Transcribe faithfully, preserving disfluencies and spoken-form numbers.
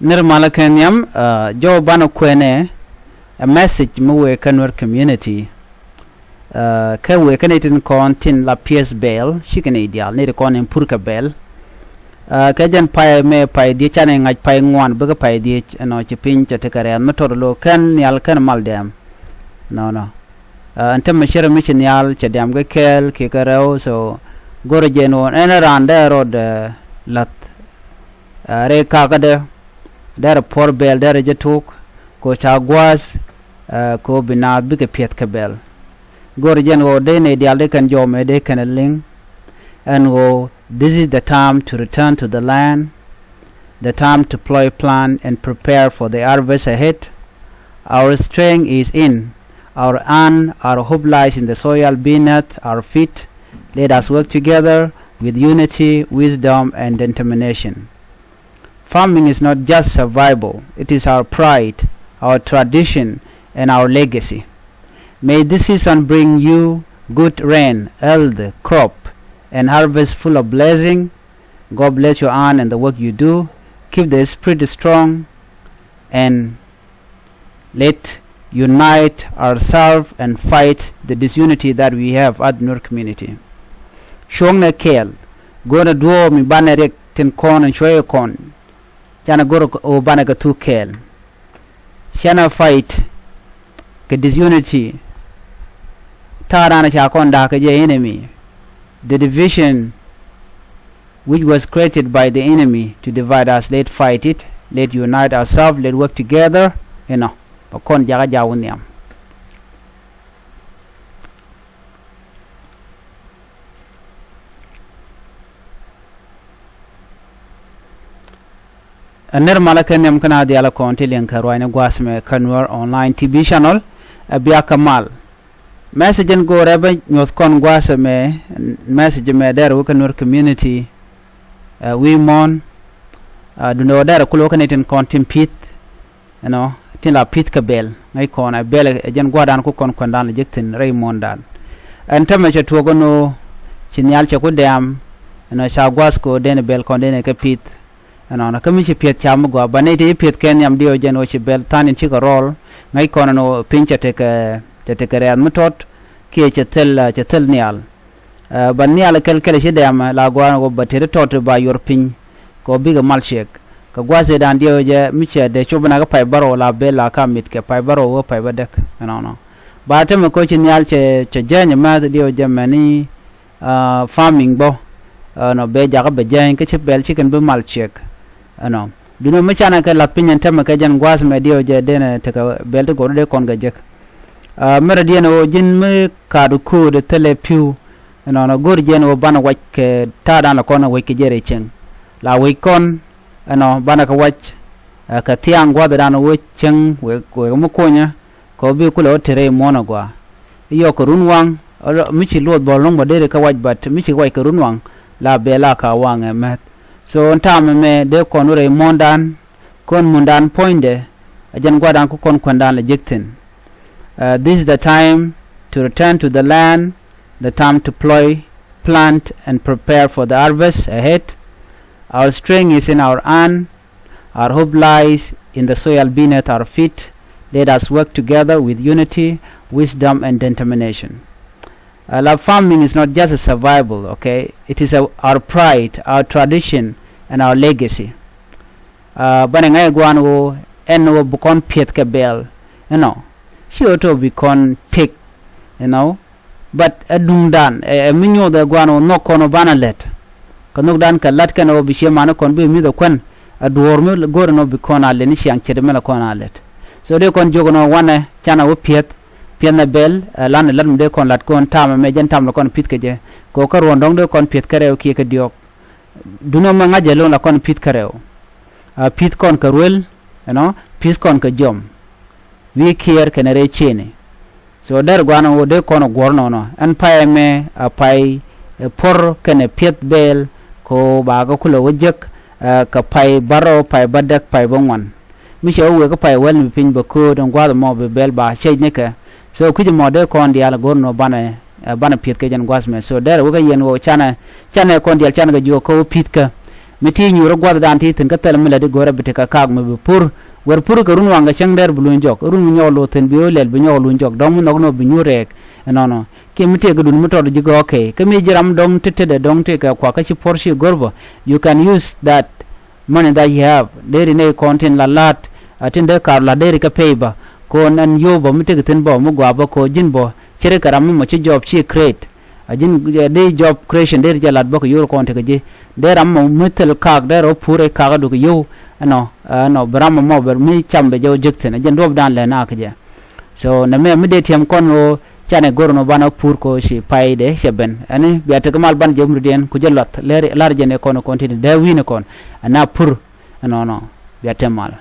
Nir malä kɛ nhiam, jɔw banɛ kuɛnɛ ɛ message mi wëë kä Nuer community. Kɛ wëë kä ni tin kɔn tin la piɛth bɛɛl cikɛ ni diaal ni ti kɔn in pur kɛ bɛɛl. Kɛ jɛn pay mɛ pay dhiec canɛ ŋa̱c pay ŋuan bikɛ pay dhiec ɛnɔ ci piny cɛ tekɛ rɛɛth mi tɔt lo̱ kɛn nhial kɛn mal dɛɛm. Nɔnɔ ɛn tämɛ cärɛ mi ci nhial cɛ diam kɛ kɛɛl kiɛ kɛ rɛw. So go̱rɛ jɛn ɣöö ɛn raan dee rɔɔdɛ la̱th rɛy kakädɛ derɛ puɔ̱r bɛɛl derɛ jɛ tok kɛ ɣöö ca gua̱a̱th kɛ ɣöö bi naath bikɛ piɛth kɛ bɛɛl. Go̱rɛ jɛn ɣöö dee nɛy diaal dee kɛn jɔw mɛ dee kɛn ɛ liŋ ɛn ɣöö this is the time to return to the land, the time to plow, plant and prepare for the harvest ahead. Our strength is in our hand, our hope lies in the soil beneath our feet. Let us work together with unity, wisdom and determination. Farming is not just survival, it is our pride, our tradition and our legacy. May this season bring you good rain, healthy crop and harvest full of blessing. God bless your hand and the work you do. Keep the spirit strong and let unite ourselves and fight the disunity that we have at Nuer community. Cuɔ̱ŋnɛ kɛɛl go̱o̱rnɛ duɔ̱ɔ̱p mi banɛ riɛk tin kɔn in cuɔ̱cɛ kɔn. Canɛ go̱r ɣöö banɛ kɛ thuk kɛɛl. Canɛ fight kɛ disunity. Ta̱a̱ raan ca kɔn da̱a̱k kɛ jɛ enemy. The division which was created by the enemy to divide us, let fight it, let unite ourselves, let work together. Inɔ bɛ kɔn jakä jaw nhiam. Ɛ nir malä kɛ nhiam kɛn a dhial kɔn ti liŋ kɛ ruacni gua̱a̱th mɛ kä Nuer online T V channel. Ɛ biak kɛ mal. Message in go̱o̱rɛ bä nyuɔ̱th kɔn gua̱a̱th mɛ, message mɛ dɛr wä kä Nuer community. Ɛ wi̱i̱ muɔ̱ɔ̱n. Ɛ duundɛ wä dɛr kulɛ wä kä ni tin kɔn tin pi̱th. Ɛnɔ tin la pi̱th kɛ bɛl ŋäc kɔn ɛ bɛl ɛ jɛn gua̱a̱rdan ku kɔn kuɛndan lɛ jek thi̱n rɛy muɔ̱ɔ̱ndan. Ɛn tämɛ cɛ tuɔk ɛn ɣöö ci nhial cɛ ku dɛ̈ɛ̈m. Ɛnɔ ca gua̱a̱th kɛ ɣöö den ɛ bɛl kɔn den ɛ kɛ pi̱th. Ɛnɔnɔ kä mi ci piɛth ca mi gɔaa bä nɛy ti ci piɛth kɛ nhiam diɛw jɛn ɣöö ci bɛl tha̱a̱n in cikɛ rɔɔl. Ŋäc kɔn ɛn ɣöö piny cɛ tekɛ cɛ tekɛ rɛɛth mi tɔt kiɛ cɛ thil cɛ thil nhial. Ɛ bä nhial kɛl kɛl ci dɛmɛ la gɔaa ni ɣöö bä tëë ti tɔt ti ba yuɔr piny. Kɛ ɣöö bikɛ mal ciɛk kɛ gua̱a̱th ëëdan diɛw jɛ mi cɛ dee cop in a kä pay bärɔw la bel la ka mit kɛ pay bärɔw wä pay bädäk. Ɛnɔnɔ ba tämɛ kä ci nhial cɛ cɛ jɛny määth diɛw jɛ mɛni. Farming bä ɛnɔ bɛ jakä bɛ jɛny kä ci bɛl ci kɛn bi mal ciɛk. Ɛnɔ duundɛ mi canɛ kɛ la̱th piny ɛn tämɛ kɛ jɛn gua̱a̱th mɛ diɛw jɛ denɛ tekɛ bɛl ti go̱r dee kɔn kɛ jek. Mɛrɛ diɛn ɣöö ji̱n mi kaat ko̱o̱t thilɛ pi̱w. Ɛnɔnɔ go̱r jiɛn ɣöö banɛ wac kɛ ta̱a̱dan lɛ kɔn ɛ wec kɛ jɛ rɛy cieŋ. La wec kɔn ɛnɔ banɛ kɛ wac kɛ thiaŋ gua̱thdan ɣöö cieŋ wek wek mi kunyä. Kɛ ɣöö bi kulɛ wä te rɛy muɔ̱ɔ̱n agɔaa. I̱ yɔk kɛ run waŋ mi ci luɔth bɔl lo̱ŋ bä deri kɛ wac bat mi ci wac kɛ run waŋ. La bɛ la ka waŋ ɛ mɛth. So ɛn ta̱a̱ mɛmɛ dee kɔn wä rɛy muɔ̱ɔ̱ndan. Kɔn mundan puɔ̱nydɛ ɛ jɛn gua̱dan ku kɔn kuɛndan lɛ jek thi̱n. This is the time to return to the land, the time to plow, plant and prepare for the harvest ahead. Our strength is in our hand. Our hope lies in the soil beneath our feet. Let us work together with unity, wisdom and determination. La farming is not just a survival, okay? It is a, our pride, our tradition and our legacy. Banɛ ŋäc gua̱a̱n ɣöö ɛn ɣöö bi kɔn piɛth kɛ bɛɛl. Ɛnɔ ci ɣöö tɔ bi kɔn tëk. Ɛnɔ. But ɛ duŋdan ɛ mi nyuɔth ɛ gua̱a̱n ɣöö nhɔk kɔn ɣöö banɛ lät. Kɛ nhökdan kɛ la̱t kɛn ɣöö bi ciɛ mani kɔn bi mi̱th ɛ kuän. Ɛ duɔ̱ɔ̱r mi go̱o̱r ɛn ɣöö bi kɔn a lät ni ciaŋ ce̱t mi la kɔn a lät. So dee kɔn jiök ɛn ɣöö wanɛ canɛ wä piɛth. Piɛth nɛ bɛl ɛ lan ɛ la̱t mi dee kɔn la̱t kɔn ta̱a̱m ɛmɛ jɛn ta̱a̱m la kɔn pi̱th kɛ jɛ. Kɛ ɣöö kä ruɔ̱n dɔ̱ŋ dee kɔn piɛth kɛ rɛw kiɛ kɛ diɔ̱ɔ̱k. Duundɛ mɛ ŋa̱c jɛ lo̱ŋ la kɔn pi̱th kä rɛw. Pi̱th kɔn kä ruel ɛnɔ pi̱th kɔn kä jiɔm. Wi̱i̱ kiɛɛr kɛnɛ rɛy ciëëni. So dɛr gua̱a̱r ni ɣöö dee kɔn ɛ guɔ̱r nɔnɔ ɛn pay ɛmɛ a pay ɛ puɔ̱r kɛnɛ piɛth bɛɛl. Kɛ ɣöö ba kɛ kulɛ wä jek kɛ pay bärɔw pay bädäk pay bäŋuan. Mi cɛ wä wëë kä pay wäl mi piny bɛ kööt ɛn gua̱a̱th ɛmɔ bi bɛl ba cɛc nikɛ. So kui̱c ɛmɔ dee kɔn diaal go̱r nɔ banɛ banɛ pi̱eth kɛ jɛn gua̱a̱th mɛ. So dɛrɛ wä kä yɛn ɣöö canɛ canɛ kɔn diaal canɛ kɛ jiök kä wä pi̱th kä. Mi ti nyuur gua̱thdan ti thi̱n kä thɛl mi lätdi go̱rɛ bi tekɛ kaak mi bi pur. Wër pur kɛ run waŋ kɛ cäŋ dɛr bi luny jɔk. Run mi nyɔk lo̱ thi̱n bi wä lɛl bi nyɔk luny jɔk. Dɔ̱ŋ mi nhɔk nɔ bi nyuur rɛɛk. Ɛnɔnɔ. Kiɛ mi tëëk kɛ dun mi tɔt ji̱ gɔ̱ɔ̱k kɛ. Kä mi ji̱ ram dɔ̱ŋ ti tetdɛ dɔ̱ŋ tëëk kɛ kuak kä ci puɔ̱r ci go̱r bä. You can use that money that you have. Deri nɛy kɔn tin la la̱t. A tin dee kaar la̱t deri kɛ pay bä. Kɔn ɛn yo̱o̱ bä mi tëëk thi̱n bä mi gua̱a̱ bä kɛ ji̱n bä. Cɛ ri kɛ ram mi mɔ ci job ci create. A ji̱n, eh, dee job creation deri jɛ lat bä kɛ yo̱o̱r kɔn tekɛ ji̱. Dee ram mɔ mi thil kaak dee rɔ pur ɛ kaak a duk yo̱o̱. Ɛnɔ, ɛnɔ, bi ram mɔ mɔ bɛ mi cam bɛ jɛ wä jek thi̱n. A ji̱n duɔpdan lɛ naak kɛ jɛ. So nɛ mɛ mi dee tiɛm kɔn ɣöö canɛ go̱r nɔ banɛ pur ko ci payde cɛ ben. Ɛni bia tek mal ban jɛ murdiɛn ku jɛ luath lar jɛ nɛ kɔn kɔn ti dee wi̱n kɔn. Ɛna pur ɛnɔnɔ bia tɛm mal.